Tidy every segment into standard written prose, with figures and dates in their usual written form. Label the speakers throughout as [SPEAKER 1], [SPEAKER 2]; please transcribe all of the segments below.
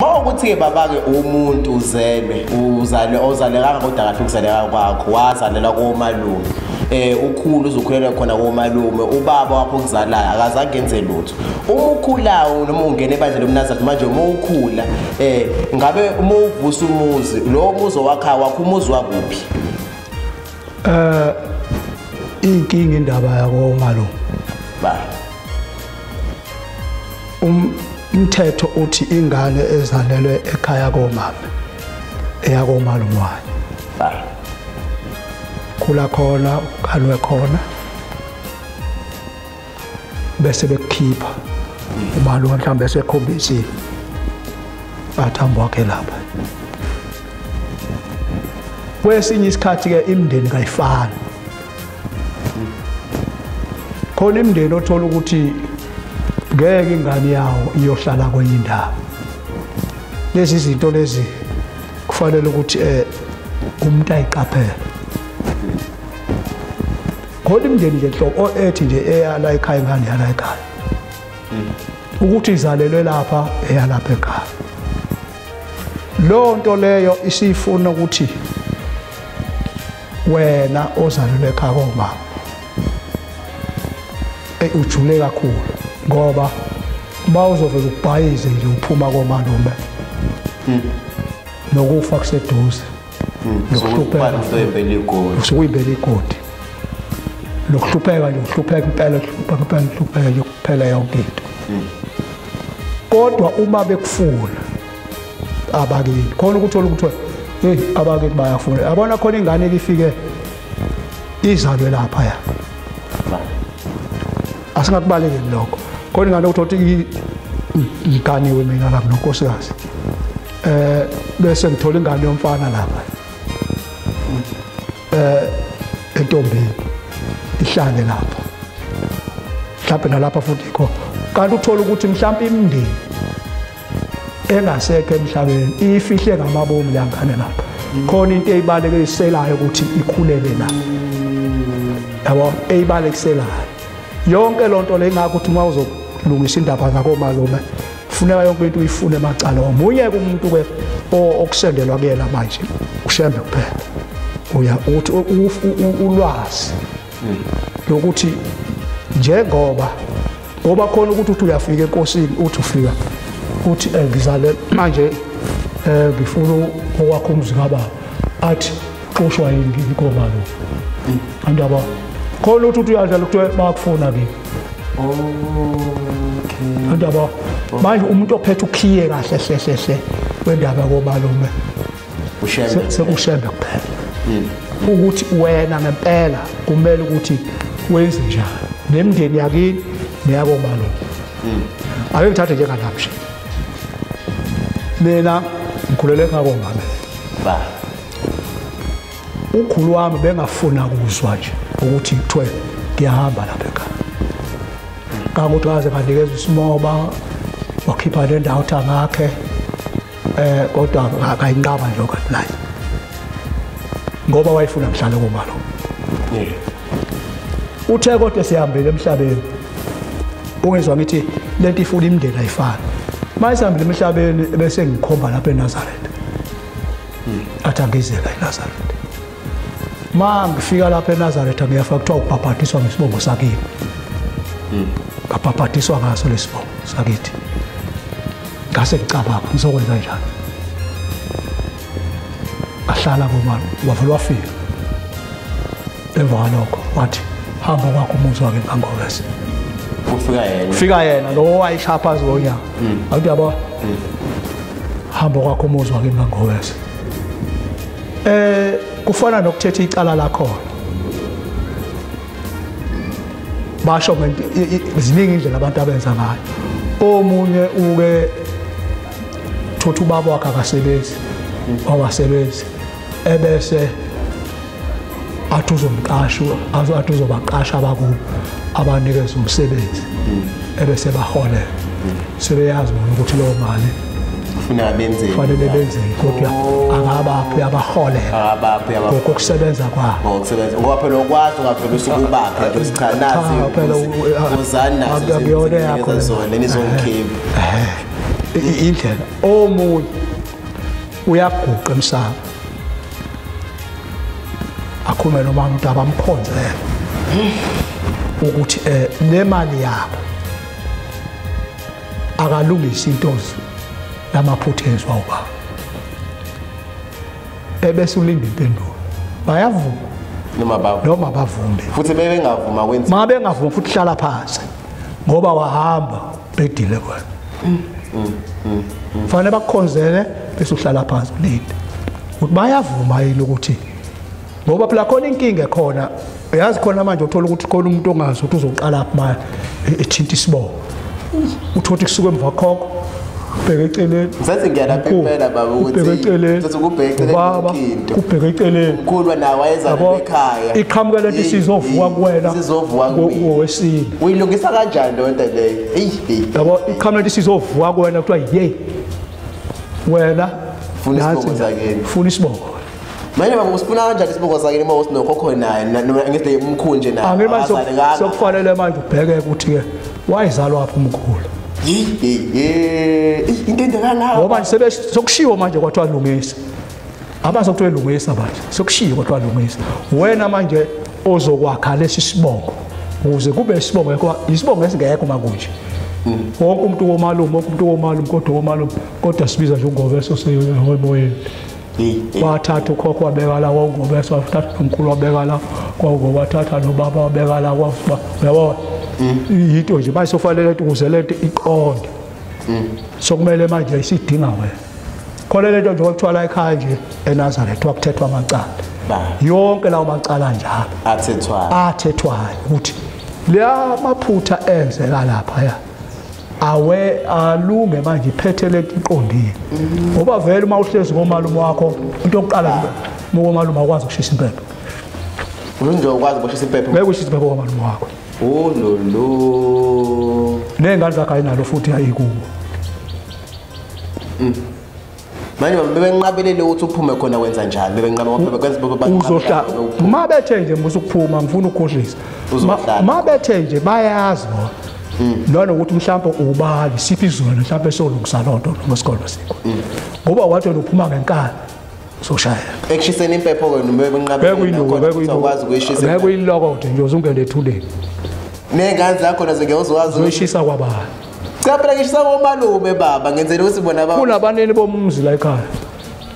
[SPEAKER 1] Mawukuthi-ke baba-ke umuntu uzelwe uzalwe ozalekanga kodwa kahle ukuzaleka kwakho wazalelwa komalume, ukhulu uzokhulela khona komalume, ubaba wakho okuzalayo akazange enze lutho. Uma ukhulayo noma ungena ebandleni lomNazaretha manje, uma ukhula ngabe uma uvusa umuzi, lowo muzi owakhayo wakho umuzi wakuphi?
[SPEAKER 2] Inkinga indaba yakomalume
[SPEAKER 1] ba
[SPEAKER 2] umthetho uthi ingane ezalelwe ekhaya komama eyakomalume wayo
[SPEAKER 1] ba
[SPEAKER 2] khula khona uganwe khona bese bekukhipha umalume mhlawumbe esekhombisile bathambo wakhe lapha. Kwesinye isikhathi ke imindeni kayifani. Khona imindeni othola ukuthi ngeke ingane yawo iyohlala kwenye indawo. Lezi zinto lezi kufanele ukuthi umuntu ayiqaphele. Khona imindeni nje nhlobo ethi nje eyala ekhaya ingane yala ekhaya. Ukuthi izalelwe lapha eyalapha ekhaya. Lo nto leyo isifuna ukuthi wena ozalelwe ekhaya komama ujule kakhulu, ngoba uma uzovela ubhayize nje uphuma komalume nokufa kuseduze, nokuhlupheka usukuyimbela igodi, nokuhlupheka nje uhlupheka impela, uhlupheka impela, uhlupheka nje kuphela yonke into. Kodwa uma bekufuna abakini khona ukuthola ukuthi hey abakini bayafuna, yabona khona ingane ifike izalwe lapha ya, asingakubalekeli lokho. Khona ingane ukuthi iganiwe mina lapha nonkosikazi, bese ngithola ingane yomfana lapha entombini ihlale lapha, mhlawumbe nalapha futhi ikho. Kanti uthola ukuthi mhlawumbe imindeni engasekho emhlabeni ifihle ngamabomu le ngane lapha, khona into eyibalekiselayo ukuthi ikhulele la, yabo, eyibalekiselayo yonke lonto le. Ingakho ukuthi uma uzolungisa indaba zakomalume kufuneka yonke into uyifune emacala. Omunye ke umuntu ke okusendelwa kuyena manje uShembe kuphela, uya uthi ulwazi lokuthi njengoba ngoba khona ukuthi uthi uyafika enkosini, uthi ufika uthi ngizale manje ngifuna okwakho umuzi kababa, athi xoshwa yini komalume andaba khona ukuthi uyadlala kuthiwe bakufuna kimi.
[SPEAKER 1] Okay.
[SPEAKER 2] Andaba manje umuntu ophethe ukhiye kahle hle hle hle wendaba komalume
[SPEAKER 1] uShembe,
[SPEAKER 2] sekuShembe kuphela. Ukuthi wena ngempela kumele ukuthi wenze njani nemindeni yakini neyakomalume. Ake ngithathe njengalapha nje, mina ngikhulele ekhaya
[SPEAKER 1] ba
[SPEAKER 2] ukhulu wami bengafuna kuzwa nje ukuthi kuthiwe ngiyahamba lapha ekhaya. Kangokuthi kaze nganikeza isimoba wakhipha le ndawo ukuthi angakhe, kodwa akayinqaba nje okathi naye ngoba wayefuna ngihlale komalume. Uthe kodwa sihambile emhlabeni, ungizwa ngithi lento ifuna imindeni ayifani. Manje sihambile emhlabeni bese ngikhomba lapha eNazaretha, athi angize la eNazaretha. Ma ngifika lapha eNazaretha ngiyafika kuthiwa ubhabhadiswa ngesibongo sakini. Ngabhabhadiswa ngaso lesibongo sakithi. Ngase ngicabanga ngizokwenza njani. Ahlala komalume wavele wafika. Emva kwalokho wathi hamba kwakho umuzi wakhe ngangowese.
[SPEAKER 1] Ufika yena.
[SPEAKER 2] Ufika yena lo wayishapha zonyawo. Awuthi yabo hamba kwakho umuzi wakhe ngangowese. Kufana nokuthetha icala lakhona. Basho ziningi indlela abantu abenza ngayo. Omunye uke thotha ubaba wakhe akasebenzi, wawasebenzi ebese athi uzomqasha, athi uzobaqasha abakubo abanikeza umsebenzi, ebese baholela. Sebeyazi bona ukuthi leyo mali
[SPEAKER 1] kufuneka benzeni,
[SPEAKER 2] kufanele benzeni, kodwa akabaphi abaholela,
[SPEAKER 1] akabaphi
[SPEAKER 2] ngokusebenza kwabo,
[SPEAKER 1] ngokusebenza. Ngoba phela ukwazi ungavela usukubapha nje cha nazi
[SPEAKER 2] phela
[SPEAKER 1] uzani nazo
[SPEAKER 2] akuyona yakho
[SPEAKER 1] zona nizongikhipha.
[SPEAKER 2] Indlela omunye uyaguqa emsamo akhulume nomama ukuthi abamkhonzele ukuthi le mali yabo akalungisi into lamaphutha enziwa ubaba, ebese ulinda impendulo. Bayavuma noma bavume,
[SPEAKER 1] futhi bebengavuma kwenza
[SPEAKER 2] ma bengavuma futhi hlala phansi ngoba wahamba bedile kwena. Fanele bakukhonzele bese uhlala phansi ulinde ukuthi bayavuma yini, ukuthi ngoba phela khona inkinga ekhona. Uyazi khona manje uthola ukuthi khona umuntu ongazi ukuthi uzoqala phi manje ethinta isibongo, uthola kusuka emva khokho ubheke eceleni.
[SPEAKER 1] Ngisathi ngiyalapha impela baba ukuthi
[SPEAKER 2] ubheke eceleni,
[SPEAKER 1] ubheke eceleni into
[SPEAKER 2] ubheke eceleni
[SPEAKER 1] umkhulu naye wayezalwa ekhaya,
[SPEAKER 2] iqhamuka lento isizovuka kuwena,
[SPEAKER 1] isizovuka kumina
[SPEAKER 2] owesine.
[SPEAKER 1] Uyilungisa kanjani leyo nto leyo? Eyi
[SPEAKER 2] yabo, iqhamuka lento isizovuka kuwena, kuthiwa hey wena
[SPEAKER 1] funa isibongo sakini,
[SPEAKER 2] funa isibongo.
[SPEAKER 1] Manje baba usifuna kanjani isibongo sakini uma usinokhokho naye ngisile umkhulu nje naye?
[SPEAKER 2] Angithi sokufanele manje ubheke ukuthi ke wayezalwa phi umkhulu.
[SPEAKER 1] Into endakala
[SPEAKER 2] ngoba nje sokushiwo manje kwathiwa lungisa, abazokuthiwa lungisa manje sokushiwo kwathiwa lungisa. Wena manje ozokwakha lesi sibongo ukuze kube isibongo, ngoba isibongo esingekho makunje. Wonke umuntu womalume, wonke umuntu womalume, kodwa womalume, kodwa sibiza nje uNgobeso semoyeni. Wathatha ukhokho wabeka la, uNgobeso wathatha umkhulu wabeka la, kwaNgobe wathatha nobaba wabeka la, uyabona into nje bayisofanele ukuze lento iqonde. Sokumele manje isidinga wena khona lento nje okuthiwa la ekhaya nje eNazaretha wakuthethwa amacala yonke lawo macala njalo athethwayo ukuthi la maphutha enzeka lapha ya awe alunge manje iphethe lento iqondile. Ngoba vele uma uhlezi ngomalume wakho, into yokuqala ngomalume akwazi ukushisa impepho.
[SPEAKER 1] Unje ukwazi ukushisa impepho?
[SPEAKER 2] Ngeke ushise impepho ngomalume wakho.
[SPEAKER 1] Oh no no.
[SPEAKER 2] Nengane zakhe ayinalo futhi ayikubo.
[SPEAKER 1] Manje bebenqabelele ukuthi uphume khona wenza njani? Bebenqaba ngoba kwenza
[SPEAKER 2] uzohlala. Ma bethe nje musu ukuphuma ngifuna ukukhohlisa. Ma bethe nje bayazi bona. Nanokuthi mhlawumbe ubali siphi izolo mhlawumbe solungisa lonto noma isikolo sikho. Ngoba wathi wena uphuma ngenkani uzoshaya.
[SPEAKER 1] Ekushiseni impepho ke noma bebenqabelele khona ukwazi ukuyishisa.
[SPEAKER 2] Ngeke uyilokode nje uzungena ethuleni.
[SPEAKER 1] Nengane zakho nazo ngeke uzokwazi
[SPEAKER 2] ukuyishisa kwabani.
[SPEAKER 1] Cha phela ngishisa komalume baba ngenzela ukuthi bona baba.
[SPEAKER 2] Kunabanini bomzi la ekhaya.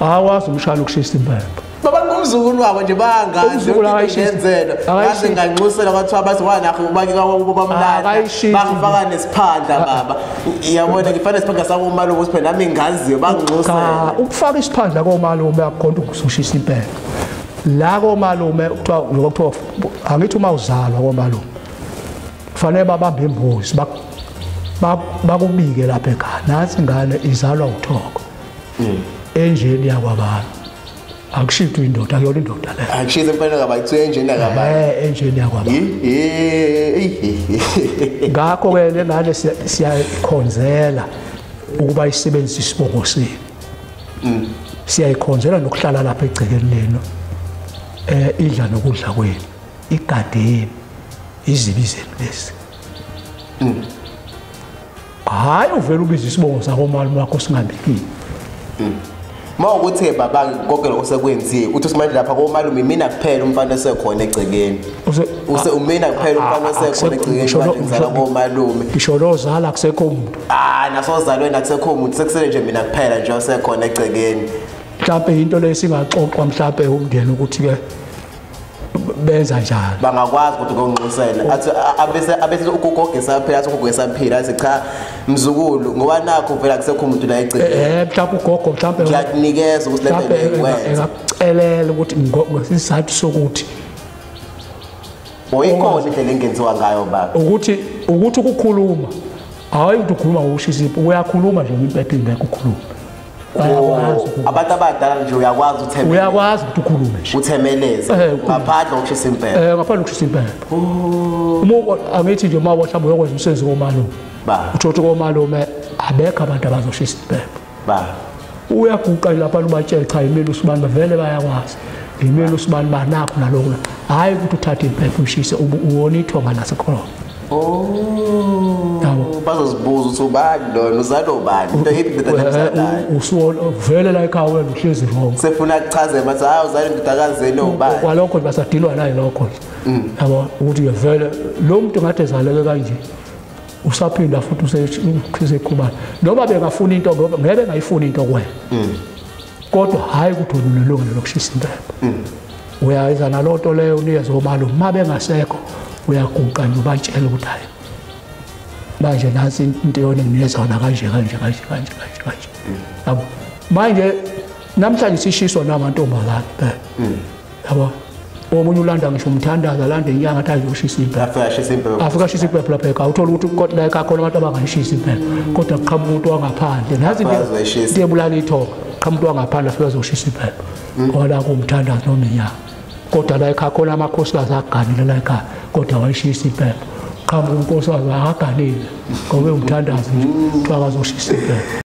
[SPEAKER 2] Awazi umshana ukushisa impepho.
[SPEAKER 1] Baba ngumzukulu wabo nje bangazi ngenzela. Ngaze nganxusela kwathiwa bathi wanakho ubaki kwabamlanda. Bangifaka nesiphandla baba. Iyabona ngifana nesiphandla sakomalume ukuthi phela nami ngingaziyo banginxusela.
[SPEAKER 2] Ukufaka isiphandla komalume akukhona ukushisa impepho. La komalume kuthiwa lokho angithi uma uzalwa komalume kufanele babambe imbuzi bakubike lapha ekhaya. Nathi ingane izalwa uthoko enjeni yakwabani. Akushintwe indoda, akuyona indoda leyo.
[SPEAKER 1] Akushintwe impela ngaba kuthiwa enjeni yakwabani.
[SPEAKER 2] Enjeni yakwabani. Ngakho ke le ngane siyayikhonzela ukuba isebenzise isibongo senu. Siyayikhonzela nokuhlala lapha egcekeni lenu. Idla nokudla kwenu. Igadeni izibi zenu lezi. Hayi uvela ubiza isibongo sakomalume wakho singabikile.
[SPEAKER 1] Ma ukuthi baba konke lokho sekwenziwe uthi manje lapha komalume mina kuphela umfana osekhona egcekeni. Use umina kuphela umfana osekhona egcekeni manje ngizala komalume.
[SPEAKER 2] Ngisho lozala akusekho umuntu.
[SPEAKER 1] Ah nasozalweni akusekho umuntu, sekusele nje mina kuphela nje osekhona egcekeni.
[SPEAKER 2] Mhlawumbe into leyo singaxoxwa mhlawumbe umndeni ukuthi ke benza njani.
[SPEAKER 1] Bangakwazi ukuthi konxusela athi abese ugogo esaphila athi ugogo esaphila athi cha mzukulu ngoba nakho vela kusekho umuntu la egcekeni.
[SPEAKER 2] Mhlawumbe ugogo mhlawumbe
[SPEAKER 1] ngiyakunikeza ukuthi lento ngikwenza.
[SPEAKER 2] Engakucelela ukuthi ngesizathu sokuthi
[SPEAKER 1] oyikhona indlela engenziwa ngayo baba.
[SPEAKER 2] Ukuthi ukukhuluma hayi ukuthi ukhuluma ngokushisa impepho, uyakhuluma nje impepho ingekho ukhuluma.
[SPEAKER 1] Abantu abadala nje uyakwazi uthemela.
[SPEAKER 2] Uyakwazi ukuthi ukhulume nje.
[SPEAKER 1] Uthemeleze ngaphandle kokushisa impepho.
[SPEAKER 2] Ngaphandle kokushisa impepho. Uma angithi nje uma mhlawumbe uyokwenza umsebenzi komalume.
[SPEAKER 1] Ba.
[SPEAKER 2] Uthothe komalume abekho abantu abazoshisa impepho.
[SPEAKER 1] Ba.
[SPEAKER 2] Uyaguqa lapha ubatshela cha imeli usibani bavele bayakwazi. Imeli usibani banakho nalokho. Hayi ukuthi uthathe impepho ushise uwona ithonga lasekhona.
[SPEAKER 1] Oh, bazozibuza ukuthi ubani lona, uzalwa ubani, into yiphi indodana emzalayo.
[SPEAKER 2] Usuvele la ekhaya wena uhlezi wrong.
[SPEAKER 1] Sefuna kuchaze bathi hayi uzalwa indodakazi yenu ubani.
[SPEAKER 2] Kwalokho basadilwa naye lokho. Yabo ukuthi vele lo muntu ngathi ezaleke kanje usaphinda futhi usekhubana. Noma bengafuna into ngoba ngeke bengayifuni into kuwena. Kodwa hayi ukuthi unelungelo lokushisa impepho. Uyayenza nalonto leyo unikeze omalume uma bengasekho uyaguqa nje ubatshela ukuthi hayi manje nansi into yona nginikeza yona kanje kanje kanje kanje kanje kanje. Yabo manje namhlanje sishiswa namantombazane phela. Yabo omunye ulanda ngisho umthandazo alande inyanga athi azoshisa impepho.
[SPEAKER 1] Afika ashisa impepho.
[SPEAKER 2] Afika ashisa impepho lapha ekhaya uthola ukuthi kodwa la ekhaya khona abantu abangayishisa impepho kodwa kuqhamuka umuntu wangaphandle nazi into ebulala ithonga qhamuka umuntu wangaphandle afika azoshisa impepho. Ngoba kuwumthandazo noma inyanga. Kodwa la ekhaya khona amakhosikazi aganile la ekhaya kodwa wayishisa impepho. Qhamuka unkosikazi akaganile ngoba umthandazo nje kuthiwa akazoshisa impepho.